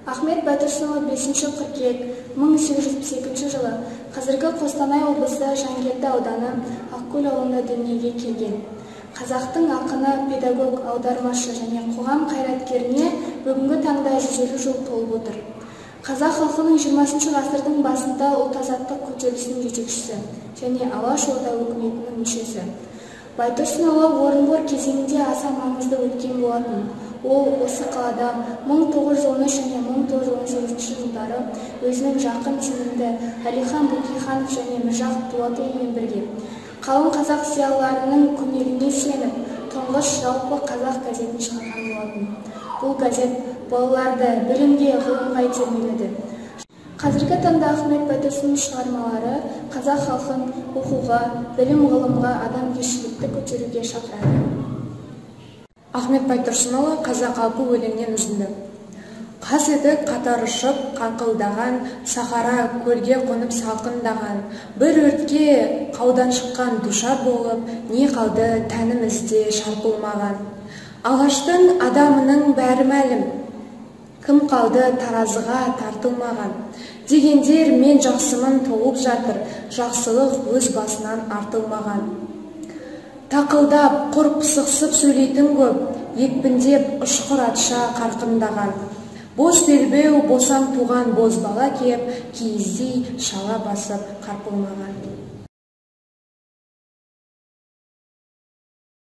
Ахмет Байтұрсынұлы 5 қыркүйек 1872 жылы қазіргі Қостанай облысы Жангелді ауданы Ақкөл ауылында дүниеге келген. Қазақтың ақыны, педагог, аудармашы және қоғам қайраткеріне бүгінгі таңда 150 жыл толып отыр. Қазақ халқының 20 ғасырдың басында ұлт азаттық көтерілісінің жетекшісі және Алаш Орда өкіметінің мүшесі. Байтұрсынұлы Орынбор кезеңінде аса маңызды өткен болатын. Ол осы қалада 1913 және 1918 жылдары өзінің жақын сенімді Әлихан Бөкейханов және Міржақып Дулатұлымен бірге қалың қазақ зиялыларының көмегіне сүйеніп, тұңғыш жалпы қазақ газетін шығарған болатын. Бұл газет балаларды білімге, ғылымға итермеледі. Қазіргі таңда Ахмет Байтұрсынұлының шығармалары қазақ халқын оқуға, білім ғылымға, адамгершілікті көтеруге шақырады. Ахмет Байтұрсынұлы «Қазақ алпы» өлеңінен үзінді. Қаз едік қатар ұшып, қаңқылдаған, сахара көлге қонып салқындаған, бір өртке қаудан шыққан душар болып, не қалды тәнімізде шарпылмаған. Алаштың адамының бәрі мәлім, кім қалды таразыға тартылмаған. Дегендер мен жақсымын толып жатыр, жақсылық өз басынан артылмаған. Тақылдап, құр пысықсып сөйлейтін көп, екпіндеп ұшқыр атша қарқындаған. Бос белбеу, босаң туған бозбала кеп, киіздей шала басып қарпылмаған.